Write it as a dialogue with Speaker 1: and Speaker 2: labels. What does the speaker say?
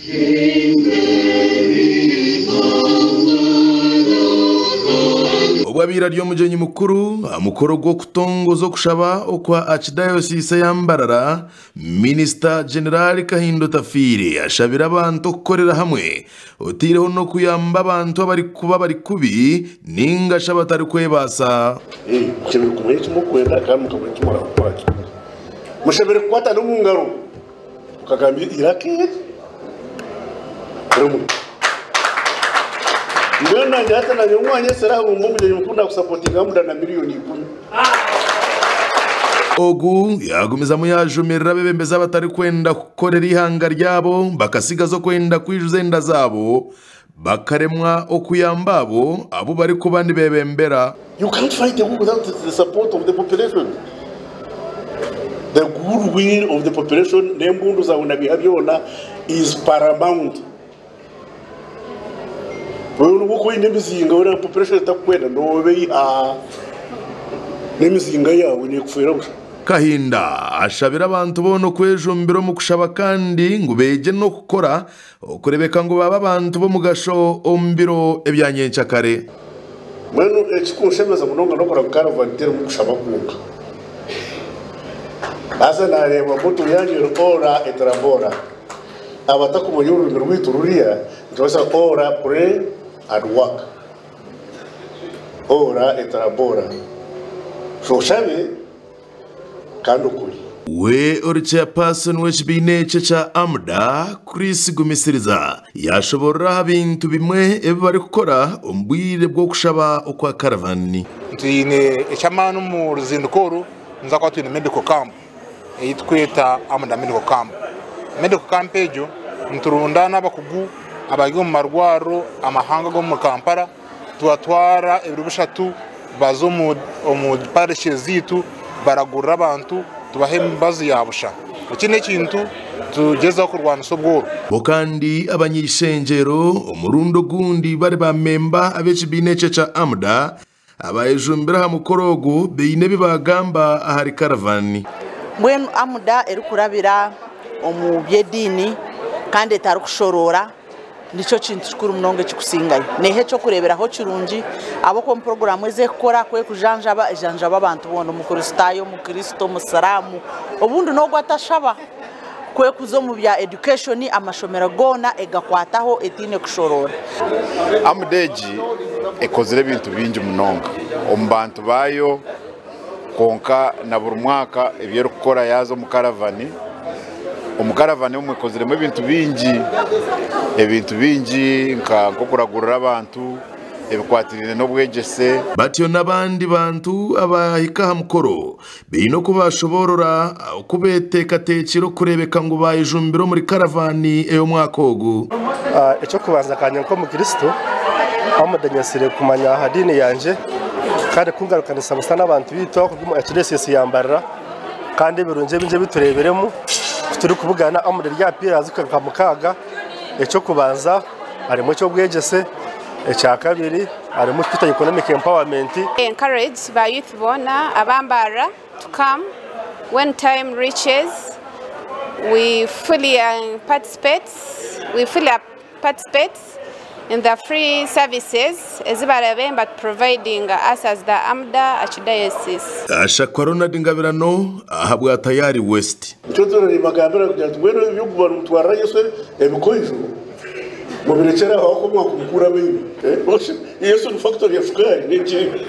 Speaker 1: Obu abaire ari omugyenyi mukuru aha mukoro gw'okutongoza okushaba okwa Archdiocese eya Mbarara, Minisita Generali Kahinda Otafiire ashabire abantu okukorera hamwe otaireho n'okuyamba abantu abarikuba bari kubi ninga shi abatarikwebaasa.
Speaker 2: Mushemereire kumanya eki murikwenda kandi mukamanya eki murikukora. Mushemereire kukwatana omu ngaro mukagamba eiraka rimwe. Mbwenu naanye hati naanye obu mwanyetsire aha ngu mbe omugyenyi mukuru naakusapotinga muda na miriyoni ikumi.
Speaker 1: Ogu yaagumizamu yaajumirira abeebembezi abatarikwenda kukorera eihanga ryabo bakatsigaza okwenda kwijuza enda zaabo bakaremwa okuyamba abo abu barikuba nibeebembera.
Speaker 2: You can't fight a war without the support of the population. The good will of the population n'embundu zaawe na biha byona is paramount. Wewe nubwo okuba oine emizinga weena population etakukwenda noobeiha n'emizinga yaawe neekufeera busha.
Speaker 1: Kahinda ashabire abantu boona okwejumbira omu kushaba kandi ngu beegye n'okukora okureebeka ngu baaba abantu b'omugasho omu biro ebya nyenkyakare.
Speaker 2: Mbwenu ekikunshemeza munonga n'okureba ngu caravan terimu kushaba kwonka. Haza naareeba motto yaanyu eri Ora et Labora. Abatakumanya orurimi rwaitu ruriya nitubaasa Ora, pray and work. Ora et Labora. So oshabe kandi okore.
Speaker 1: We ori Chairperson w'ekibiina eki ekya AMDA, Chris Gumisiriza yaashoboorora aha bintu bimwe ebi barikukora omu bwire bw'okushaba okwa Caravan.
Speaker 3: Twine eky'amaani omu ruzinduko oru, nituza kuba twine medical camp ei turikweta AMDA medical camp. Medical camp egyo niturundaana abakugu abari omu marwariro amahanga ag'omu Kampala tubatwara ebiro bishatu baza omu parishi zaitu baragurira abantu tubaha emibazi ya busha. Eki n'ekintu tugyezaho kurwanisa obworo.
Speaker 1: Bo kandi abanyeishengyero omurundi ogundi bari ba memba ab'ekibiina eki ekya AMDA abayejumbire aha mukoro ogu baine ebi baagamba ahari karavani.
Speaker 4: Mbwenu AMDA erikurabira omu by'ediini kandi etarikushoroora Nikyo kintu kikuru munonga ekirikusingayo. Neeha eky'okureeberaho kirungi ahabw'okuba omu puroguraamu ezi erikukora ku erikujanjaba, ejanjaba abantu boona, Omukristaayo, Omukristo, Omusiraamu, obundi n'ogwo atashaba. Ku erikuza omu bya education, amashomero goona egakwataho etaine kushoroora.
Speaker 5: AMDA egi ekozire ebintu bingi munonga omu bantu baayo kwonka na buri mwaka ebi erikukora yaaza omu karavani. Omu karavani omwo ekoziremu ebintu bingi, ebintu bingi nk'okuragurira abantu ebikwatiraine n'obwegyese.
Speaker 1: Batyo n'abandi bantu abaahika aha mukoro baine oku baashoboorora oku beeteekateekire okureebeka ngu baayejumbira omuri karavani ey'omwaka ogu.
Speaker 6: Eky'okubanza kanye nk'omukristo amudenyesire kumanya aha diini yangye kandi kungarukanisa busya n'abantu baitu ahakuba omu archdiocese ya Mbarara Kandi ebirungi ebingi ebi tureebiremu ku turikubugana omuri rya pillars nka mukaaga, eky'okubanza harimu eky'obwegyese, ekyakabiri harimu ekikwita economic empowerment.
Speaker 7: Encourage ba youth boona aba Mbarara to come when time reaches we fully participate we fully participate in the free services ezi barabe nibatuprovidinga us as the AMDA Archdiocese.
Speaker 1: Ashakwa Ronald Ngabirano ahabwa Tayari West.
Speaker 2: Nikyo ntuura nimbagambira kugira nti, Mbwenu eby'okuguma nimutwarira Yesu ebikoijo, mubirekyere aho ahabw'okuba mwakumukura amaino. Yesu ni fakitori ya shukaari n'ekindi.